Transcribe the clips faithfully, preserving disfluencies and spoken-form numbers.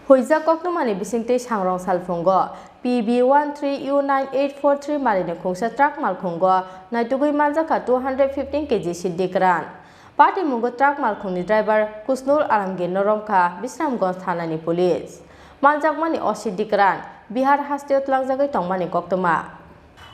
Huijak koktwmani bisingtwi sangrong salphungo P B one three U nine eight four three marini khungsa truck malkhungo naitugwi manjakha two hundred fifteen K G siddi kwran. Patimungo truck malkhungni driver Kusnur Alamgirno romkha Bisramganj thanani police. Manjakmani o siddi kwran Bihar hasteo tlangjagwi tongmani koktwma.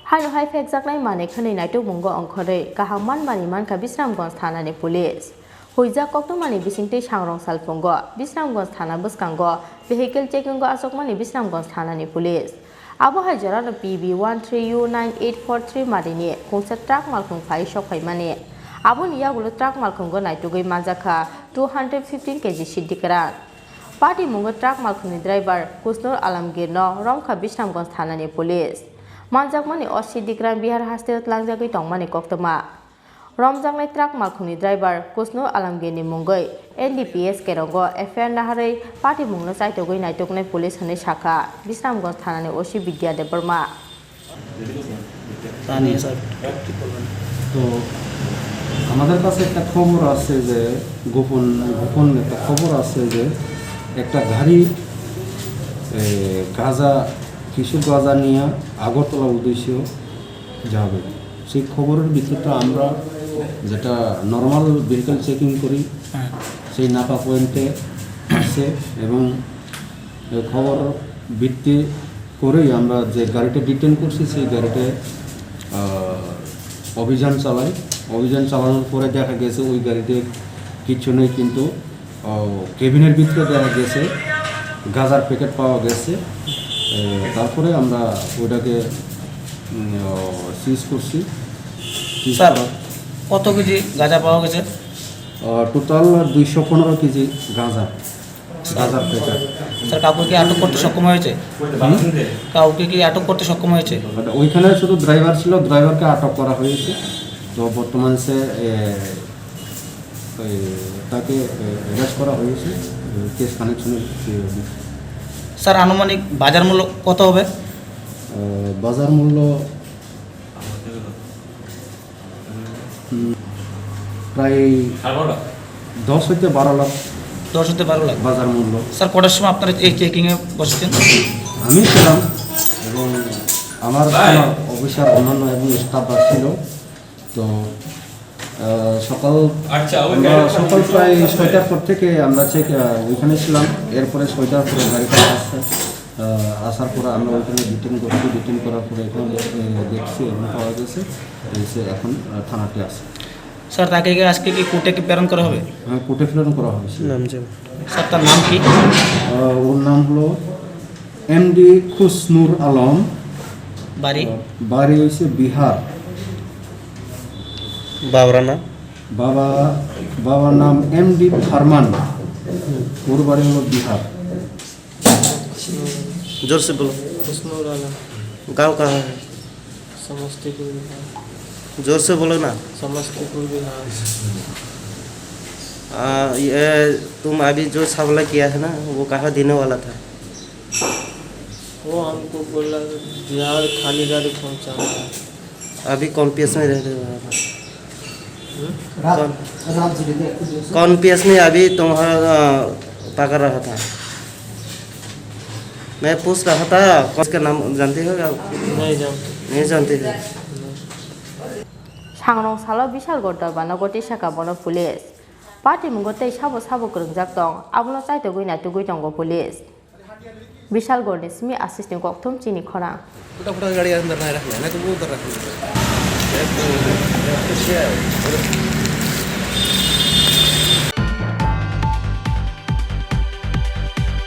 Haino hai phekjaknai manwi khwnwi naitukmungo ongkhorwi kaham manmani mankha Bisramganj thanani police. Huijak koktwmani bisingtwi sangrong salphungo Bisramganj thana bwskango vehicle checkingo achukmani Bisramganj thanani police. Abo hai jorano P B one three U nine eight four three marini khungsa truck malkhung phai sokphaimani. Aboni yagulo truck malkhungo naitugwi manjakha two hundred fifteen K G siddi kwran. Patimungo truck malkhungni driver Kusnur Alamgirno romkha Bisramganj thanani police. Manjakmani o siddi kwran Bihar hasteo tlangjagwi tongmani koktwma. Romjaknai truck malkhungni driver Kusnur Alamgirni mungwi N D P S kerongo F I R naharwi patimungno chaitogwi naituknai police hwnwi sakha Bisramganj thanani O C Bidya Debbarma. জানিয়ে স্যার। তো আমাদের কাছে একটা খবর আছে যে গোপন, গোপন একটা খবর আছে যে একটা গাড়ি, এ, গাঁজা, কিছু গাঁজা নিয়ে আগরতলা উদ্দেশ্যে যাবে। সেই খবরের ভিত্তিতে আমরা যেটা নরমাল ভেহিকল চেকিং করি, হ্যাঁ। সেই নাকা পয়েন্টে আসছে এবং এই খবর ভিত্তি করেই আমরা যে গাড়িটা ডিটেন করছি, সেই গাড়িতে, আহ, অভিযান চালাই। অভিযান চালানোর পরে দেখা গেছে ওই গাড়িতে কিচ্ছু নেই, কিন্তু, আহ, কেবিনের ভিতরে দেখা গেছে গাঁজার প্যাকেট পাওয়া গেছে। এ, তারপরে আমরা ওইটাকে, উম, আহ, সিজ করছি। সিজ স্যার, করা কত কেজি গাঁজা পাওয়া গেছে? আহ, টোটাল দুইশো পনেরো কেজি গাঁজা। গাজার প্যাকেট। স্যার, কাউকে কি আটক করতে সক্ষম হয়েছে? হুম? কাউকে কি আটক করতে সক্ষম হয়েছে? ওটা ওইখানে শুধু ড্রাইভার ছিল, ড্রাইভারকে আটক করা হয়েছে। তো বর্তমান সে, এ, ওই, তাকে, এ, অ্যারেস্ট করা হয়েছে, এ, কেস কানেকশনে। স্যার, আনুমানিক বাজার মূল্য কত হবে? এ, বাজার মূল্য হুম, প্রায় দশ হইতে বারো লাখ। দশ হইতে বারো লাখ। বাজার মূল্য। স্যার, কটার সময় আপনারা এই চেকিং এ বসেছেন? আমি ছিলাম এবং আমার থানার অফিসার, অন্যান্য এবং স্টাফরা ছিল। তো, আহ, সকাল, আচ্ছা, ওই আমরা গাড়িটা সকাল প্রায় ছয়টার পর থেকে আমরা চেক, আহ, ওইখানে ছিলাম। এরপরে ছয়টার পরে গাড়িটা আসছে। আহ, আসার পরে আমরা ওইখানে ডিটেন করছি, ডিটেন করার পরে এখানে, এ, দেখছি এবং পাওয়া গেছে, এসে এখন, আহ, থানাতে আছে। স্যার, তাকে কি আজকে কি কোর্টে কি প্রেরণ করা হবে? হ্যাঁ, কোর্টে প্রেরণ করা হবে। নাম জানো? স্যার, তার নাম কি? আহ, ওর নাম হলো এমডি খুসনুর আলম। বাড়ি? আহ, বাড়ি হইছে বিহার। বাবার নাম? বাবা, বাবার নাম এমডি ফারমান। ওর বাড়ি হলো বিহার। जोर से बोलो। हुस्नुर आलम। गांव कहाँ है? समस्तीपुर बिहार। जोर से बोलो ना। समस्तीपुर बिहार। आ, ये तुम अभी जो सामला किया है ना, वो कहाँ देने वाला था? वो हमको बोला बिहार खाली गाड़ी पहुँचाना है। अभी कौन पीएस में रह रहे हो आप? हम्म? कौन, कौन पीएस में अभी तुम्हारा, अ, पकड़ रहा था? मैं पूछ रहा था, कौन का नाम जानते हो आप? नहीं जानते। नहीं जानते हो? नहीं। Sangrong salo Bishalgarh dorbano goti saka bono police. Patimungo tei sabo sabo kwrwngjak tong, abono chaitogwi naitugwi tongo police. Bishalgarhni simi asisni kokthum chini khorang. फटाफट गाड़ी अंदर नहीं रखना है, नहीं तो वो उधर रखना है।